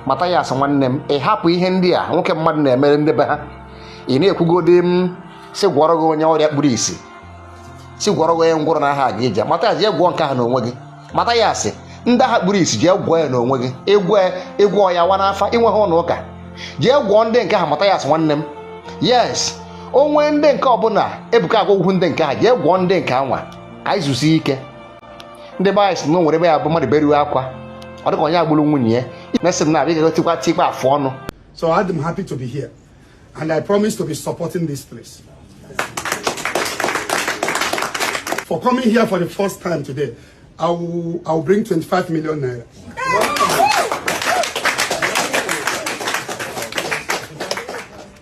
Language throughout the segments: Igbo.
Mathias nwanne m, ị hapụ ihe ndị a nwoke mmadụ na-emere ndị be ha, ị na-ekwugodi m si gwọrọ gị onye ọrịa kpuru isi, si gwọrọ gị onye ngwụrọ na aha aga ije. Mathias, jee gwọọ nke ahụ n'onwe gị. Mathias, ndị agha kpuru isi, jee gwọọ ya n'onwe gị. Ịgwọ ịgwọ ya wa n'afa inweghị ụlọ ụka, jee gwọọ ndị nke ahụ. Mathias nwanne m, yes, onwe ndị nke ọbụla Ebuka agwụgwụ ndị nke ahụ, jee gwọọ ndị nke anwa ka anyị zusie ike. Ndị be anyị sị na o nwere ebe ya bụ mmadụ beruo akwa, ọ dịka onye agburu nwunye ya na-esi m na-abịa ga-egotikwa tikwa afụ ọnụ. So I'm happy to be here, and I promise to be supporting this place. For coming here for the first time today, I will bring 25 million naira.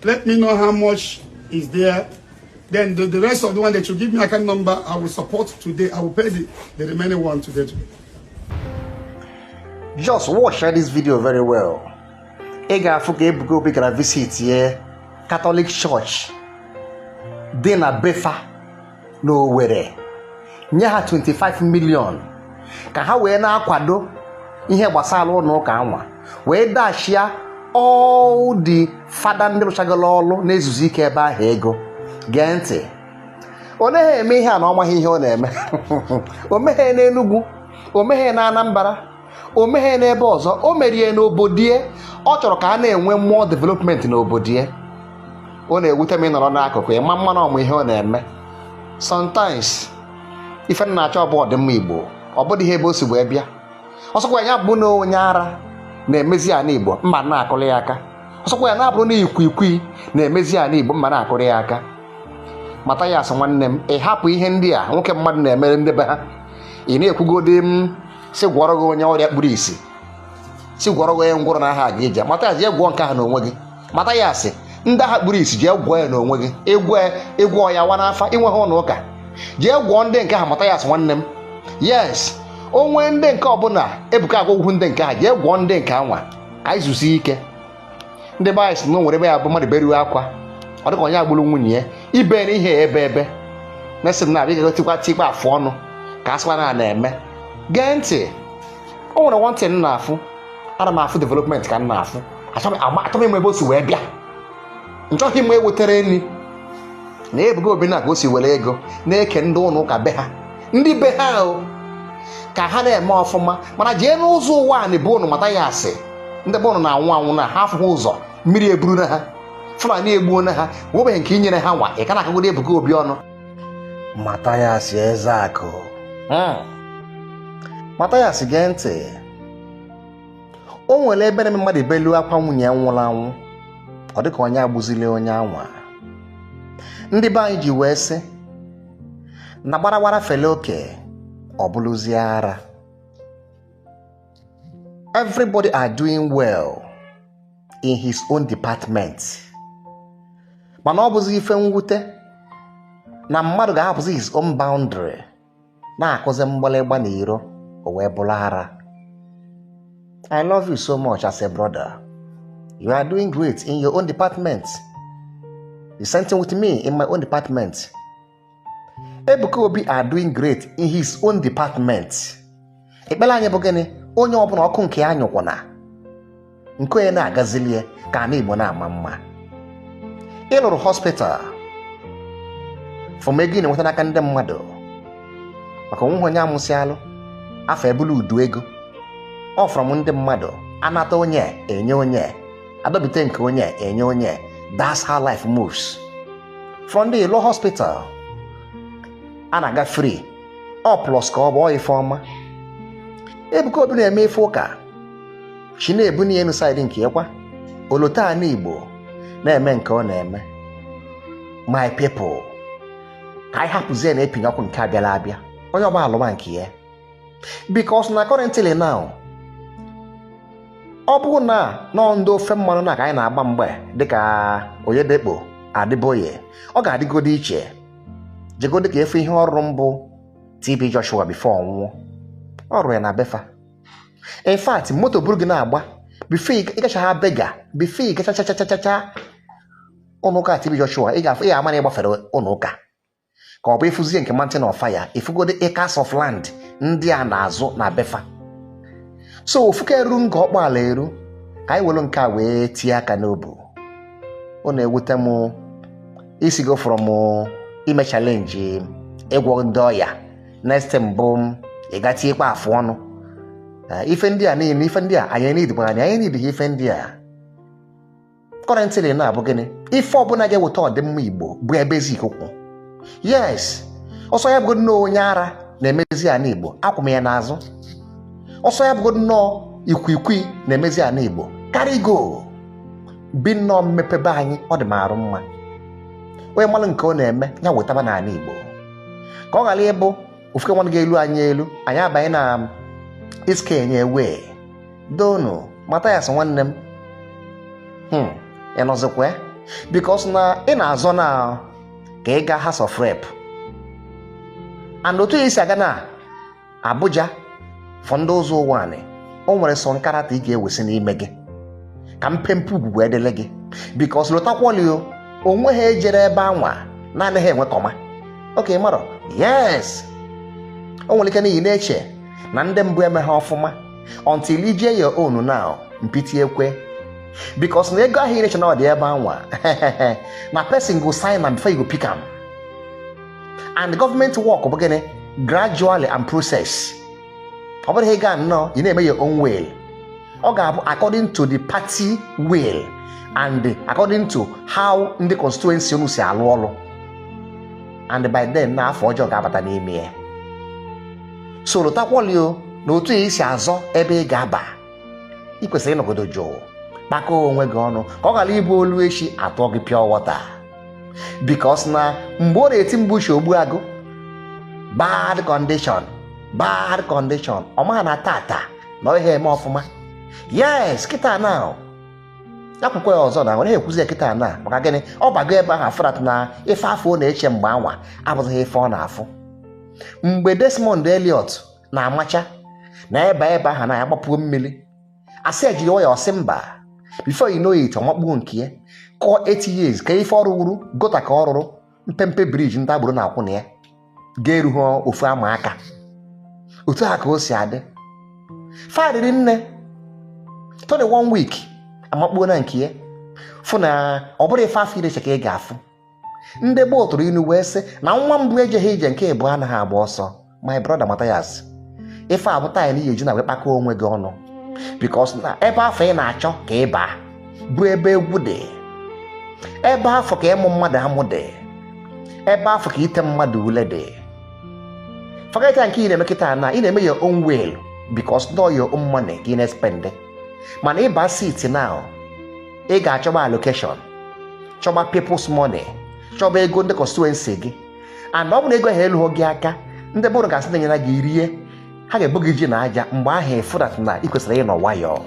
Let me know how much is there. Then the rest of the one that you give me account number, I will support today. I will pay the remaining one today. Just watch this video very well. Ị ga-afụ ka Ebuka Obi gara visit ye Catholic Church dị na Befa na Owerri, nye ha 25 million ka ha wee na-akwado ihe gbasara ụlọ ụka anwa, wee dashia all the fada ndị rụchagolo ọrụ na-ezuzu ike ebe ahụ ego. Gee ntị, ọ naghị eme ihe a na ọ maghị ihe ọ na-eme. O meghe n'Enugwu, o meghe na Anambra, o meghe n'ebe ọzọ, o merie n'obodo ya. Ọ chọrọ ka a na-enwe more development n'obodo ya. Ọ na-ewute m ịnọrọ n'akụkụ ịma mma na ọmụ ihe ọ na-eme. Sometimes ife m na-achọ bụ ọdịmma Igbo, ọ bụdị ihe ebe o si wee bịa. Ọsọkwa ya bụ na onye ara na-emezi ana Igbo, mma na-akụrụ ya aka. Ọsọkwa ya na-abụrụ na ikwikwii na-emezi ana Igbo, mma na-akụrụ ya aka. Mathias nwanne m, ị hapụ ihe ndị a nwoke mmadụ na-emere ndị be ha, ị na-ekwugodi m si gwọrọ gị onye ọrịa kpuru isi, si gwọrọ gị onye ngwụrọ na aha aga ije. Mathias, jee gwọọ nke ahụ n'onwe gị. Mathias, ndị agha kpuru isi, jee gwọọ ya n'onwe gị. Ịgwọ ịgwọ ya wa n'afa inweghị ụlọ ụka, jee gwọọ ndị nke ahụ. Mathias nwanne m, yes, onwe ndị nke ọbụla Ebuka agwụgwụ ndị nke ahụ, jee gwọọ ndị nke anwa ka anyị zusie ike. Ndị be anyị sị na o nwere ebe ya bụ mmadụ beruo akwa, ọ dịka onye agburu nwunye ya. Ibe na ihe ebe na-esi m na-abịa ga-egotikwa tikwa afụ ọnụ ka a sịkwa na a na-eme. Gee ntị, o nwere one thing m na-afụ. Ana m afụ development ka m na-afụ. Achọghị m ebe o si wee bịa, nchọghị m ewetara enyi na Ebuka Obi na ka o si were ego na-eke ndị ụlọ ụka be ha, ndị be ha o ka ha na-eme ọfụma. Mana jee n'ụzọ ụwa a bụ ụnụ Mathias, ndị be ụnụ na-anwụ anwụ na ha afụghị ụzọ, mmiri eburu na ha, Fulani egbuo na ha, nwebeghị nke inyere ha nwa. Ị ka na-akagoro Ebuka Obi ọnụ. Mathias Ezeakụ, Mathias, gee ntị, o nwere ebe na mmadụ belu akwa nwunye ya nwụrụ anwụ, ọ dịka onye agbụzili onye anwa. Ndị be anyị ji wee sị na gbarawara fele oke, ọ bụrụzie ara. Everybody are doing well in his own department, mana ọ bụzi ife mwute na mmadụ ga-ahapụzi his own boundary na-akụzi mgbalịgba na iro, o wee bụrụ ara. I love you so much as a brother. You are doing great in your own department. The same thing with me in my own department. Ebuka Obi are doing great in his own department. Ekpere anyị bụ gịnị? Onye ọbụla ọkụ nke ya nyụkwana, nke onye na-agazilie ka ana Igbo na-ama mma. Ịlụrụ hospital from ego ị na-enweta n'aka ndị mmadụ, maka onweghị onye amụsị alụ afọ ebulu udu ego ọ from ndị mmadụ anata, onye enye, onye adọbite nke onye enye onye. That's how life moves. From the law hospital a na-aga free, ọ plus ka ọ bụ ọ ife ọma. Ebuka Obi na-eme ife ụka chi na-ebu n'elu side nke ya kwa olote ana Igbo na-eme nke ọ na-eme. My people, ka anyị hapụzie na epinye ọkụ nke abịala abịa, onye ọbụla alụma nke ya, because na currently now, ọ bụrụ na nọọ ndị ofe mmanụ na ka anyị na-agba mgbe dịka Oyedekpo Adịboye, ọ ga-adịgodo iche. Jegodi ka efe ihe ọrụ mbụ TB Joshua before ọnwụọ, ọ rụrụ ya na befa. In fact, moto buru gị na-agba before ịgacha ha bega, before ịgachachachachacha ụlọ ụka TB Joshua, ị ga-afụ, ị ga-ama na ị gbafere ụlọ ụka ka ọ bụ ịfụzie nke Mountain of Fire, ịfụgodi acres of land ndị a na-azụ na befa. So ofuka eru nga ọkpọala eru ka Ka anyị welu nke a wee tie aka n'obu. Ọ na-ewute m isigo from ime challenge ịgwọ ndị ọya, next mbụ ị ga tinyekwa afụ ọnụ. Ife ndị a niile, ife ndị a anyị need bụ anyị need ife ndị a currently na-abụ gịnị? Ife ọbụla ga-eweta ọdịmma Igbo bụ ebe Zik kwụ. Yes, ọsọ ya bụgo nnọọ onye ara na-emezi ana Igbo, akwụ m ya n'azụ. Ọsọ ya bụgo nnọọ ikwiikwi na-emezi ana Igbo, karigo bi nnọọ mmepe be anyị, ọ dị m arụ mma. Onye mmalụ nke ọ na-eme ya wetaba n'ala Igbo, ka ọ ghara ịbụ ofuke nwanne ga-elu anyị elu, anyị abanye na iske enye wee donu. Mathias nwanne m, ị nọzikwa? Because na ị na-azọ na ka ị gaa House of Rep, and otu esi aga na Abuja for ndị ụzọ ụwa anị, o nwere sọ nkarata ị ga-ewesi n'ime gị ka mpempe ugwu wee dịrị gị. Because lụtakwali o onwe ha ejere ebe anwa na-anaghị enwe comma oke marọ. Yes, o nwere ike n'ihi na-eche na ndị mbụ eme ha ọfụma until ije your own now mpiti ekwe, because na ego ahụ ị na-eche na ọ dị ebe anwa na person go sign am before you go pick am. And government work bụ gịnị? Gradually and process. Ọ bụrụ ị gaa nnọọ ị na-eme your own will, ọ ga-abụ according to the party will and according to how ndị constituency unu si alụ ọlụ, and by then na afọ ọjọọ ga-abata n'ime ya. So lụtakwali o na otu ị si azọ ebe ị ga-aba, ị kwesịrị ịnọgodo jụụ, kpakọọ onwe gị ọnụ, ka ọ ghara ịbụ olu echi atọ gị pure water. Because na mgbe ọ na-eti mgbuchi ogbu agụ, bad condition, bad condition, ọ maha na tata na ọ ihe eme ọfụma. Yes, kịta na akwụkwọ ya ọzọ na ọ naghị ekwuzi ya kịta na maka gịnị? Ọ bago ebe ahụ afụrat na ife afọ ọ na-eche mgbe anwa abụghị ife ọ na-afụ. Mgbe Desmond Elliot na-amacha na ebe ebe ahụ na ya gbapuo mmiri, asị ya jiri nwayọọ, ọsị mba. Before you know it, ọ makpuo nke ya kụọ 8 years ka ife ọrụ wuru gutter, ka ọ rụrụ mpempe bridge ndị agboro na-akwụ na ya ga-erughị ofu ama aka. Otu a ka o si adị fariri nne tony one week amakpuo na nke ya, fụ na ọ bụrụ ife afọ iri ka ị ga-afụ. Ndị gboo tụrụ inu wee sị na nwa mbụ ejeghị ije, nke ịbụọ anaghị agba ọsọ. My brother Mathias, ife a bụ time ị ga-eji na wee kpakọọ onwe gị ọnụ, because na ebe afọ ị na-achọ ka ị baa bụ ebe egwu dị, ebe afọ ka ịmụ mmadụ amụ dị, ebe afọ ka ite mmadụ ule dị. Forget nke ị na-eme kịta na ị na-eme your own will, because no your own money ka ị na-spend. Mana ịba seat now, ị ga-achọba allocation, chọba people's money, chọba ego ndị constituency gị. And ọ bụ na ego ahụ elughị gị aka, ndị bụrụ ga-asị na-enyere gị rie, ha ga-ebu gị ji na aja. Mgbe ahụ ịfụdat na ị kwesịrị ịnọ nwayọọ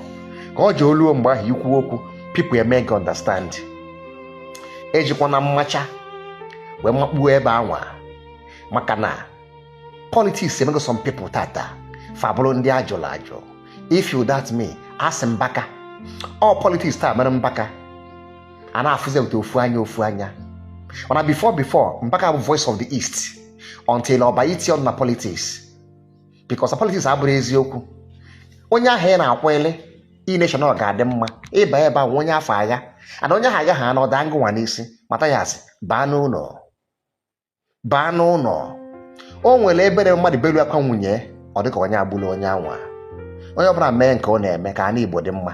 ka ọ ji oluo. Mgbe ahụ ikwu okwu, people eme gị understand. Ejikwana mmacha wee makpuo ebe anwa, maka na politics emego some people tata fa bụrụ ndị ajụrụ ajụ. If you doubt me, asị Mbaka ọ politics taa mere Mbaka a na-afụzi wute ofu anya ofu anya. Mana before Mbaka bụ voice of the East until ọba iti ọnụ na politics, because na politics abụrụ eziokwu. Onye ahụ ị na-akwele ineshọn ọ ga-adị mma ịba ebe ahụ, onye afọ agha ana onye ahụ agha ha na ọda ngụnwa n'isi. Mathias, baa n'ụlọ, baa n'ụlọ. O nwere ebere mmadụ belu akwa nwunye, ọ dịka onye agbụla onye anwa. Onye ọbụla mee nke ọ na-eme ka ana Igbo dị mma.